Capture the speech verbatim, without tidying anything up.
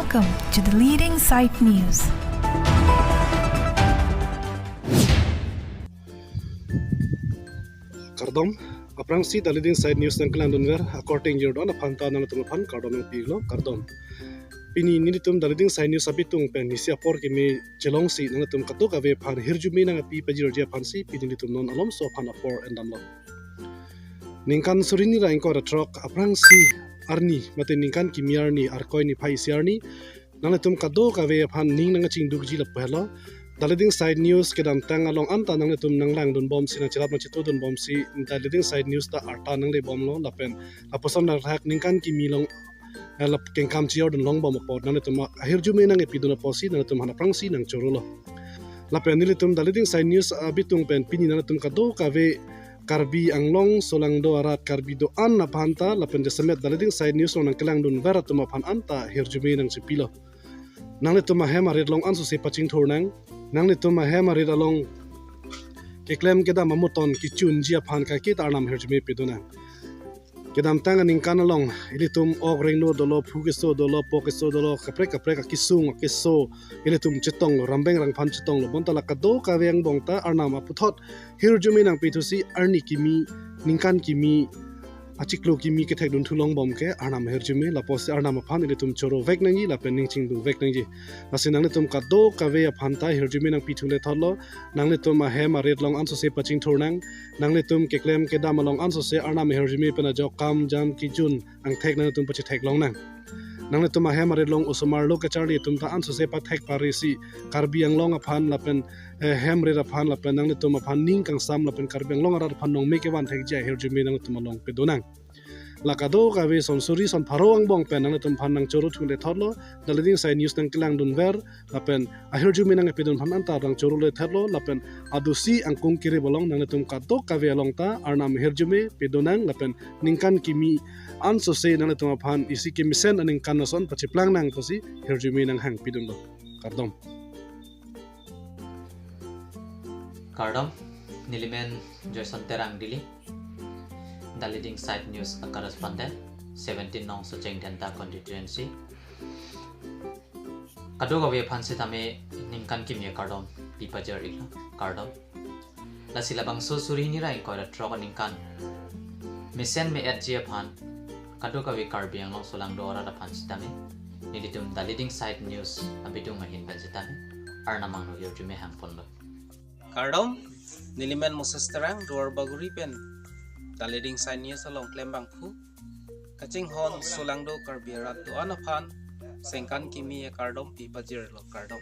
Welcome to the leading site news. Kardom, aphrangsi the leading site news nangkelangdunver, according your don aphan ta nangtum aphan kardom nangpilo, kardom. Pini nelitum the leading site news abitung pen isi apor kimi chelongsi nangtum kadokave aphan hirjume nangpi pajirji aphansi pini nelitum non alomso aphan apor endamlo. Ningkan suri hini ra ingkoi ra throk aphrangsi arni, mate ningkan kimi arni, Arkoi niphai isi arni, nanglitum kadokave aphan ning nangchingdukji lapu helo. The leading site news kedamtang along anta nanglitum nanglangdunbomsi, nangcherap nangchetudunbomsi, the leading site news ta arta nanglebomlo lapen lapuson nanghak ningkan kimi along, eh, lap kengkam chiyordun longbom apot nanglitum ahirjume nangpidun apotsi nanglitum aphan aphrangsi nangchorolo. Lapen nelitum the leading site news abitung pen pini nanglitum kadokave Karbi Anglong solangdo arat Karbi do-an aphan ta lapen jasemet the leading site news along nangkelangdunver atum aphan anta hirjume nangchipilo. Nanglitum ahem arit along ansose pachingthur nang. Nanglitum ahem arit along keklem kedam amuton kechunji aphan kaiketa Arnam hirjume pedonang. Kedamtang aningkan along ilitum ok rengno dolo, phu keso dolo, po keso dolo, kaprek kaprek akesung akeso ilitum chetonglo, rambeng rangphan chetonglo. Bonta la kadokave angbong ta Arnam aputhot hirjume nangpithusi arni kimi, ningkan kimi, achiklo kimi kethekdunthu longbom ke Arnam hirjume, lapusi Arnam aphan ilitum chorovek nangji lapen ningchingduvek nangji. Lasi nanglitum kadokave aphan ta hirjume nangpithu lethotlo. Nanglitum ahem arit along ansose pachingthur nang. Nanglitum keklem kedam along ansose Arnam hirjume pen ajok kam jam kejun angthek nanglitum pachetheklong nang. Nanglitum ahem arit along osomar lo kacharli atum ta ansose pathek parisi Karbi Anglong aphan lapen, eh, hem rit aphan lapen nanglitum aphan ning kangsam lapen Karbi Anglong arat aphan nongme kevan thekji ahirjume nanglitum along pedonang. La kadokave son suri son pharo angbong pen nanglitum aphan nangchorothu lethotlo. The leading site news nangkelangdunver lapen ahirjume nangpidun aphan anta nangchoro lethotlo lapen adusi angkung kirip along nanglitum kadokave along ta Arnam hirjume pedonang lapen ningkan kimi ansose nanglitum aphan isi kemesen aningkan ason pachiplang nang pusi hirjume nanghangpidunlo. Kardom. Kardom, nelimen Joyson Terang Dili, the leading site news a correspondent, seventeen nong Socheng Dhenta constituency. Kadokave aphan sitame ningkan kimi akardom pipajir-iklo, kardom. Lasi labangso suri hini ra ingkoi ra throk aningkan mesen me-etji aphan kadokave Karbi Anglong solangdo arat aphan sitame nelitum the leading site news abitung ahin pen sitame Arnam angno hirjume hangponlo. Kardom, nelimen Moses Terang, Duar Bagori pen the leading site news along klembangphu. Kachinghon solangdo Karbi arat do-an aphan sengkan kimi akardom pipajirlo, kardom.